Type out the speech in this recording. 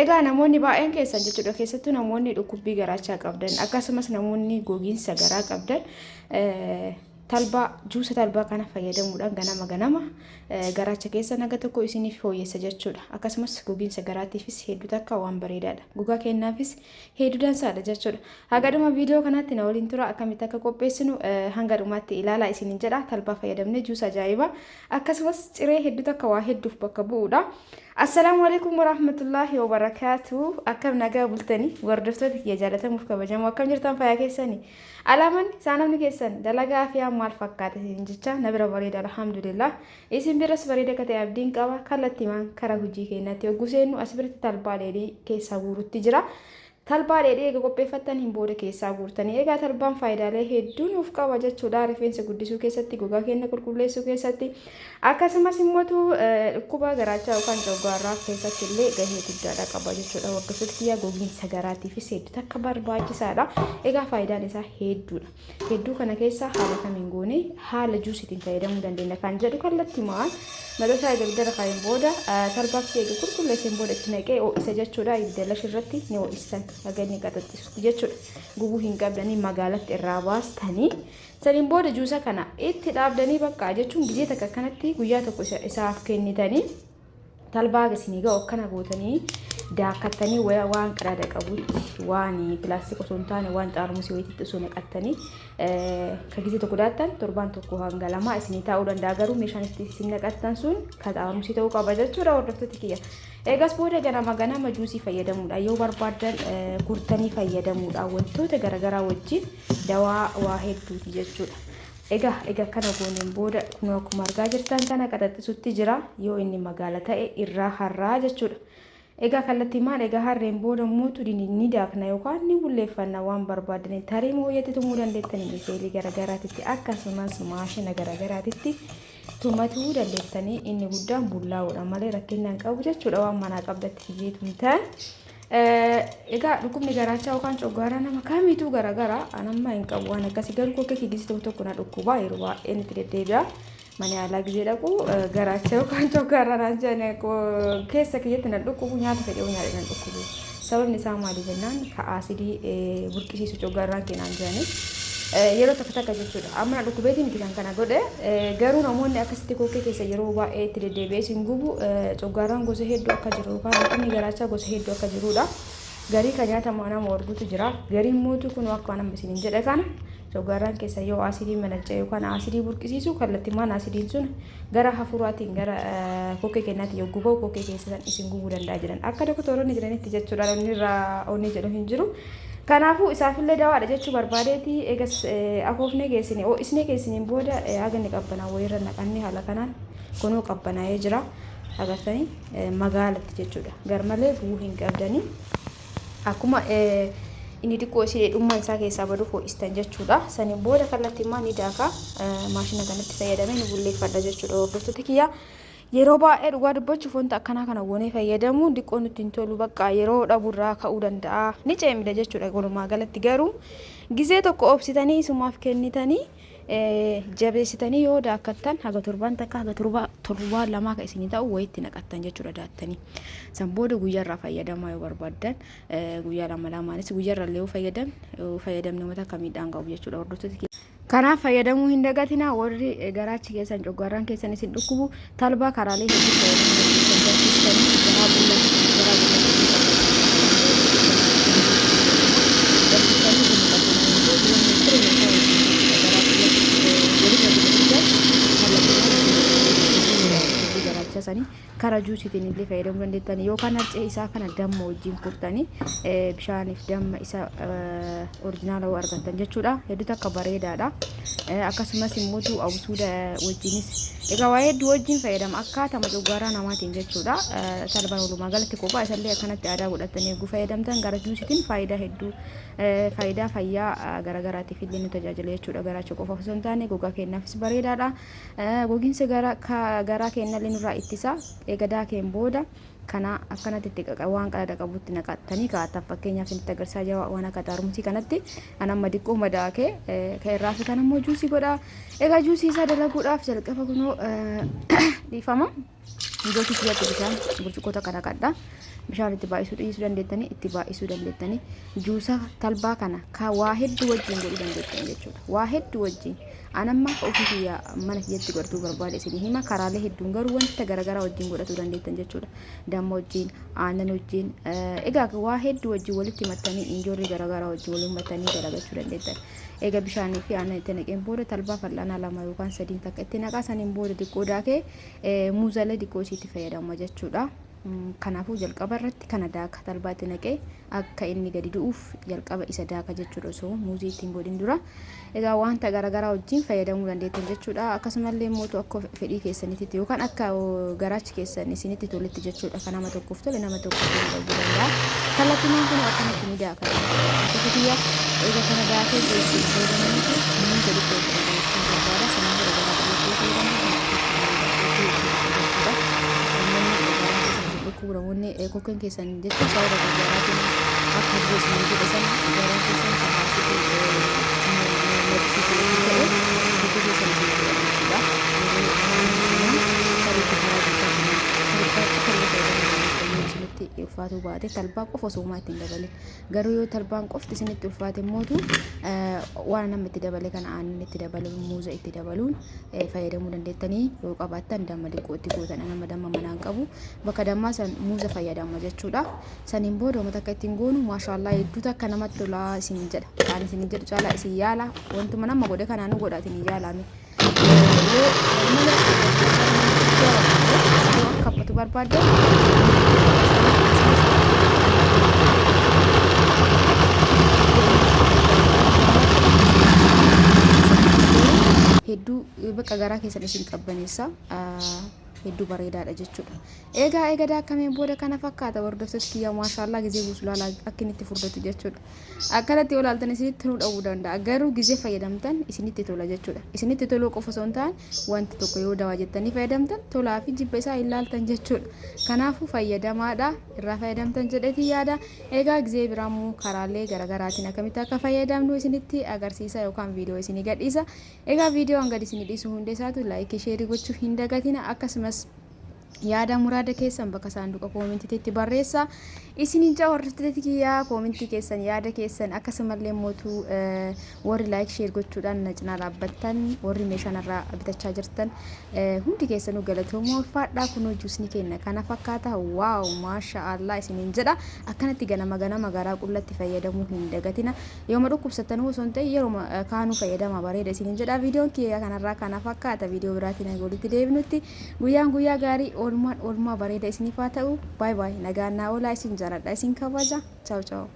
Egaa namoonni baay'een keessan jechuudha keessattuu namoonni dhukkubbii garaachaa qabdan akkasumas namoonni gogiinsa garaa qabdan talbaa juusa talbaa kana fayyadamuudhaan ganama ganama garaacha keessan haga tokko isiniif fooyyessa jechuudha. Akkasumas gogiinsa garaatiifis hedduu takka waan bareedaadha. Gogaa keenyaafis hedduu dansaadha jechuudha. Haga dhuma viidiyoo kanaatti na waliin tura akkamitti akka qopheessinu hanga dhumaatti ilaalaa isiniin jedha. Talbaa fayyadamnee juusa ajaa'ibaa akkasumas ciree hedduu takka waa hedduuf bakka bu'uudha. Assalaamu alaikum warahmatullaahi wabarakaatu. Akkam nagaa bultanii hordoftoota kiyya jaalatamuuf kabajamoo akkam jirtan fayyaa keessanii. Alaaman saanamni keessan dalagaa afiyaa maal fakkaata isin jecha na bira bareeda alhamdulillah. Isin biras bareeda akka ta'e abdiin qaba kallattimaan karaa hojii keenyaatti yogguu seennu as biratti talbaa dheedhii keessaa guurutti jira. Talbaa dheedhii eega qopheeffattaniin booda keessaa guurtanii. Egaa talbaan faayidaalee hedduu nuuf qaba jechuudha. Rifeensa guddisuu keessatti, gogaa keenya qulqulleessuu keessatti, akkasumas immoo dhukkuba garaachaa yookaan coggaarraa keessatti illee gahee guddaadha qaba jechuudha. Hordoftoota kiyyaa gogiinsa garaatiifis hedduu takka barbaachisaadha. Egaa faayidaan isaa hedduudha. Hedduu kana keessaa haala kamiin goone haala juusiitiin fayyadamuu dandeenya kan jedhu kallattimaan maxxansaa eega ibiddarra kaa'een booda talbaa kiyya eega qulqulleesseen booda itti naqee ho'isa jechuudha. Ibidda lashi irratti ni ho'istan haga inni qaxaxxisutti jechuudha. Gubuu hin qabdanii magaalatti irraa baastanii saniin booda juusa kana itti dhaabdanii bakka jechuun gizee takka akkanatti guyyaa tokko isaaf kennitanii Talbaa haga isinii ga'u akkana gootanii daakkattanii waan qadaada qabutti waan pilaastika osoo hin taane waan xaarmusii wayiitti osoo naqattanii ka gizee tokko daattan torbaan tokko hanga lamaa isinii taa'uu danda'a garuu meeshaan itti isin naqattan sun ka xaarmusii ta'uu qaba jechuudha hordoftoota kiyya. Eegas booda ganama ganama juusii fayyadamuudha yoo barbaaddan kurtanii fayyadamuudha wantoota garaagaraa wajjin dawaa waa hedduuti jechuudha. Egaa ega akkana gooneen booda kunoo akkuma argaa jirtan kana qaxaxxisutti jira yoo inni magaala ta'e irraa harraa jechuudha. Egaa kallattiimaan egaa harreen booda mootu ni daakna yookaan ni bulleeffanna waan barbaadaniin tarii mooyyatti tumuu dandeettanii miseelii garagaraatitti akkasumas maashina garagaraatitti tumatuu dandeettanii inni guddaan bullaa'uudha malee rakkinna hin qabu jechuudha waan manaa qabdatti fiyyee tumtan. Egaa dhukkubni garaachaa yookaan coggaaraa nama kamiituu garaagara an amma hin qabu waan akkasii garuu kokkee kiggisi tokko tokko na dhukkuba yeroo baay'ee itti deddeebi'a. Mana yaalaa gizee dhaqu garaacha yookaan coggaaraa naan jedhan keessa kiyyatti na dhukkubu nyaata fedhee nyaadhe na dhukkubu. Sababni isaa maali jennaan ka aasidii burqisiisu coggaarraan kee naan jedhani. Yeroo takka takka jechuudha. Amma na dhukkubeetii miti kan kana godhe garuu namoonni akkasitti kokkee keessa yeroo baay'ee itti deddeebi'ee isin gubu coggaarraan gosa hedduu akka jiru yookaan dhukkubni garaachaa gosa hedduu akka jirudha. Garii kan nyaatamu nama argutu jira. Gariin mootu kun akka nama isiniin jedhe kana coggaarraan keessa yoo aasidii manaca'e yookaan aasidii burqisiisu kallattimaan aasidiin sun gara hafuuraatiin gara kokkee keenyaatti yogguu ba'u kokkee keessa san isin gubuu danda'a jedhan. Akka doktooronni jedhanitti jechuudha inni irraa onni jedhu hin jiru. Kanaafuu isaafillee dawaadha jechuu barbaadeeti eegas afoofnee geessine ho'isnee geessiniin booda haga inni qabbanaa wayiirra naqannee haala kanaan kunoo qabbanaa'ee jira. Agartanii magaalatti jechuudha. Garmalee gubuu hin qabdanii. Akkuma inni xiqqoo isii dheedhummaan isaa keessaa baduuf ho'istan jechuudha. Saniin booda kallattiimmaa ni daaka maashina kanatti fayyadamee ni bulleeffadha jechuudha hordoftoota kiyya. Yeroo baay'ee dhugaa dubbachuuf wanta akkanaa kana goonee fayyadamuun xiqqoo nutti hin tolu bakka yeroo dhabuurraa ka'uu danda'a. Ni ceemida jechuudha walumaa galatti garuu gizee tokko obsitanii isumaaf kennitanii jabeessitanii yoo daakkattan haga torbaan takka haga torbaan lamaa kan isinii ta'u wayitti naqattan jechuudha daattanii. San booda guyyaarraa fayyadamaa yoo barbaaddan guyyaa lama lamaanis guyyaarra illee yoo fayyadamne uummata akka miidhaan qabu jechuudha hordoftoota. Kanaaf fayyadamuu hin dagatinaa warri garaachi keessan coggaarraan keessan isin dhukkubu talbaa karaalee hedduu fayyadamuu dandeessan danfistanii garaa qullaa garaa qullaa danfistanii buna qabbanaa yoo ta'e buna ture yookaan garaa qullaa walirra dibattan kallattii garaacha sanii Kara juusiitiin illee fayyadamuu dandeettani yookaan harcee isaa kana damma wajjin kurtanii bishaaniif damma isa orjinaala yoo argattan jechuudha. Hedduu takka bareedaadha. Akkasumas immoo absuuda wajjinis egaa waa hedduu wajjin fayyadama akkaatama coggaaraa namaatiin jechuudha. Talbaan walumaa galatti kophaa isallee akkanatti aadaa godhattanii eeguu fayyadamtan gara juusiitiin faayidaa hedduu faayidaa fayyaa garaagaraatiif illee nu tajaajila jechuudha. Garaacha qofaaf osoo hin taane gogaa keenyaafis bareedaadha. Gogiinsa gara garaa keennallee nurraa ittisa. Eega daakeen booda kana akkanatti itti qaqa waan qadada qabutti naqattanii kaa'attan fakkeenyaaf isinitti agarsiisaa jira waan akka xaarmusii kanatti an amma diqqooma daakee kan irraa fi kan ammoo juusii godha. Egaa juusii isaa dalaguudhaaf jalqaba kunoo dhiifama. Jookii kiyyatti bishaan burcuqqoo takka naqadha. Bishaan itti baay'isuu dhiisuu dandeettanii, itti baay'isuu dandeettanii. Juusa talbaa kana ka waa hedduu wajjin godhuu dandeettan jechuudha. Waa hedduu wajjin. An amma akka ofii kiyya mana kiyyatti godhatuu barbaade isinii hima. Karaalee hedduun garuu wanta garaagaraa wajjin godhatuu dandeettan jechuudha. Damma wajjin, aannan wajjin, egaa waa hedduu wajjin walitti mattanii, injoorrii garaagaraa wajjin waliin mattanii dalagachuu dandeettan. Eega bishaanii fi aannan itti naqeen booda talbaa fal'aanaa lama yookaan sadiin takka itti naqaa. Saniin booda diqqoo daakee muuzalee diqqoo isiitti fayyadama jechuudha. Kanaafuu jalqaba irratti kana daaka, talbaa itti naqee akka inni gadi du'uuf jalqaba isa daaka jechuudha osoo muuzii ittiin godhin dura. Egaa wanta garaagaraa wajjin fayyadamuu dandeettan jechuudha. Akkasumallee mootu akka fedhii keessanitti yookaan akka garaachi keessan isinitti toletti jechuudha. Kan nama tokkoof tole nama tokkoof toluu dhabuu danda'a. Kallattumaan kun akkanatti ni daaka jechuudha. Kiyya eega kana daakee geessee booda mootu muuza xiqqoo itti dabalachuun barbaada. Sanaan booda garaa qullatti fayyadamuu kan jechuudha. Namoonni garaan keessan isin dhukkubu, namoonni kokkeen keessan jechuun sababa gargaaraatiin akka dura isin jedhe sana garaan keessan kan haasitu maddisiisu ta'e kokkee keessan isin godha jechuudha. Yeroo kana sirriitti karaa guutaa kanaan talbaa qofa illee fayyadamuu dandeettan yoo isinitti ulfaatuu baate, talbaa qofa osoo homaa ittiin dabalin. Garuu yoo talbaan qofti isinitti ulfaate mootu waan nama itti dabale kana, aannan itti dabaluun, muuza itti dabaluun fayyadamuu dandeettanii. Yoo qabaattan damma xiqqoo itti gootan. Nama damma manaan qabu bakka dammaa san muuza fayyadama jechuudha. Saniin booda uummata akka ittiin goonu, maashaallaa, hedduu takka namatti tolaa isin jedha. Waan isin jedhu caalaa isin yaala, wantuma nama godhe kanaan nu godha isin yaalame. Yoo malee yoo akka haphatu barbaaddan hedduu bakka garaa keessan isin qabbaneessa, hedduu bareedaadha jechuudha. Egaa eega daakameen booda kana fakkaata, hordoftoota kiyya. Maashaallaa, gizee buusu laalaa akka inni itti furdatu jechuudha. Akkanatti yoo ilaaltan isinitti toluu dhabuu danda'a. Garuu gizee fayyadamtan isinitti tola jechuudha. Isinitti toluu qofa osoo hin taane, wanti tokko yoo dawaa jettanii fayyadamtan tolaa fi jibba isaa hin laaltan jechuudha. Kanaafuu fayyadamaadha. Irraa fayyadamtan jedheetiin yaada. Egaa gizee biraammoo karaalee garaagaraatiin akkamitti akka fayyadamnu isinitti agarsiisa yookaan viidiyoo isinii gadhiisa. Egaa viidiyoo hanga isinii dhiisu hunda isaatu like, share gochuu hin dagatina. Akkasumas yaada muraada keessan bakka saanduqa koomentiitti barreessa. Isiniin jaa, hordoftoota kiyyaa, koomentii keessan, yaada keessan, akkasumallee mootuu warri like, share gochuudhaan na cinaa dhaabbattan, warri meeshaa narraa bitachaa jirtan hundi keessanuu galatoomaa, ulfaadhaa. Kunoo juusni keenya kana fakkaata. Wow, maasha Allah isiniin jedha. Akkanatti ganama ganama garaa qullatti fayyadamuu hin dagatina. Yooma dhukkubsattanuu osoo hin ta'in yeroo kaanuu fayyadama, bareeda isiniin jedha. Viidiyoon kiyya kanarraa kana fakkaata. Viidiyoo biraatiin hanga walitti deebinutti guyyaan guyyaa gaarii, oolmaan oolmaa bareeda isiniif haa ta'u. Baay baay, nagaan naa oolaa. Isin jaaladha, isin kabaja. Ciao ciao.